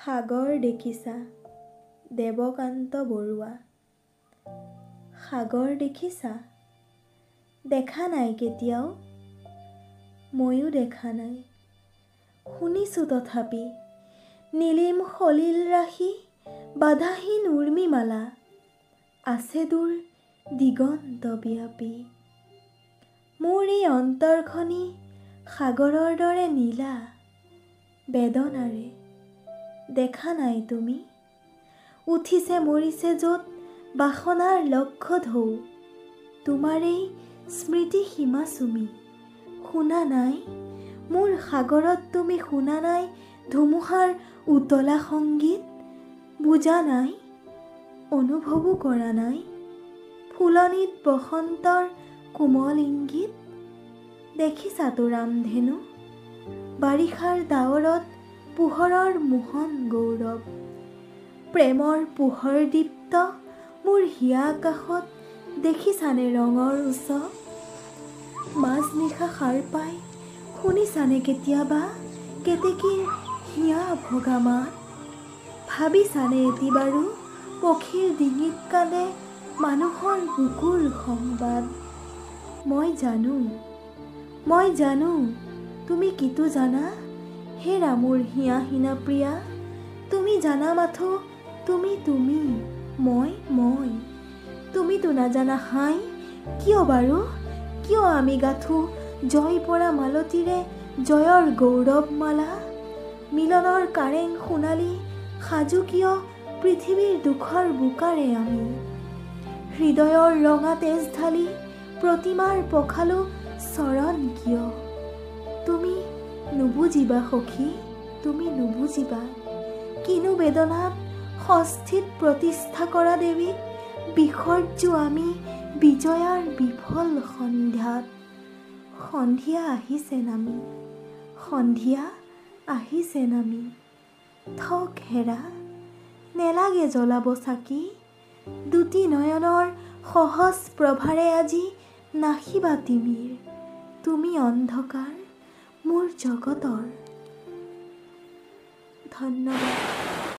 সাগৰ দেখিছা, দেৱকান্ত বৰুৱা। সাগৰ দেখিছা? দেখা নাই কেতিয়াও? ময়ো দেখা নাই, শুনিছোঁ তথাপি। নীলিম সলিল ৰাশি বাধাহীন উৰ্মিমালা আছে দূৰ দিগন্ত ব্যাপী। মোৰ এই অন্তৰখনি সাগৰৰ দৰে নীলা বেদনাৰে, দেখা নাই তুমি? উঠিছে মৰিছে য'ত বাসনাৰ লক্ষ্য ঢৌ, তোমাৰেই স্মৃতি সীমা চুমি। শুনা নাই মোৰ সাগৰত তুমি শুনা নাই ধুমুহাৰ উতলা সংগীত? বুজা নাই, অনুভৱো কৰা নাই ফুলনিত বসন্তৰ কোমল ইংগিত? দেখিছাতো ৰামধেনু, বাৰিষাৰ ডাৱৰত পোহৰৰ মোহন গৌৰৱ, প্ৰেমৰ পোহৰ দীপ্ত মোৰ হিয়া আকাশত দেখিছানে ৰঙৰ উৎসৱ? মাজনিশা সাৰ পাই শুনিছানে কেতিয়াবা কেতেকীৰ হিয়া ভগা মাত? ভাবিছানে এটি বাৰু পক্ষীৰ ডিঙিত কান্দে মানুহৰ বুকুৰ সংবাদ? মই জানো, মই জানো, তুমি কিটো জানা হেৰা মোৰ হিয়াহীনা প্ৰিয়া? তুমি জানা মাথো তুমি তুমি, মই মই। তুমিতো নাজানা হাই, কিয় বাৰু কিয় আমি গাথো জয় পৰা মালতীৰে জয়ৰ গৌৰৱমালা? মিলনৰ কাৰেং সোণালী সাজু কিয় পৃথিৱীৰ দুখৰ বোকাৰে আমি? হৃদয়ৰ ৰঙা তেজ ঢালি প্ৰতিমাৰ পখালো চৰণ কিয়? তুমি নুবুজিবা সখী, তুমি নুবুজিবা কিনো বেদনাত ষষ্ঠীত প্ৰতিষ্ঠা কৰা দেৱীক বিসৰ্জো আমি বিজয়াৰ বিফল সন্ধ্যাত। সন্ধিয়া আহিছে নামি, সন্ধিয়া আহিছে নামি। থক হেৰা, নেলাগে জ্বলাব চাকি, দুটি নয়নৰ সহজ প্ৰভাৰে আজি নাশিবা তিমিৰ। তুমি অন্ধকাৰ মোৰ জগতৰ। ধন্যবাদ।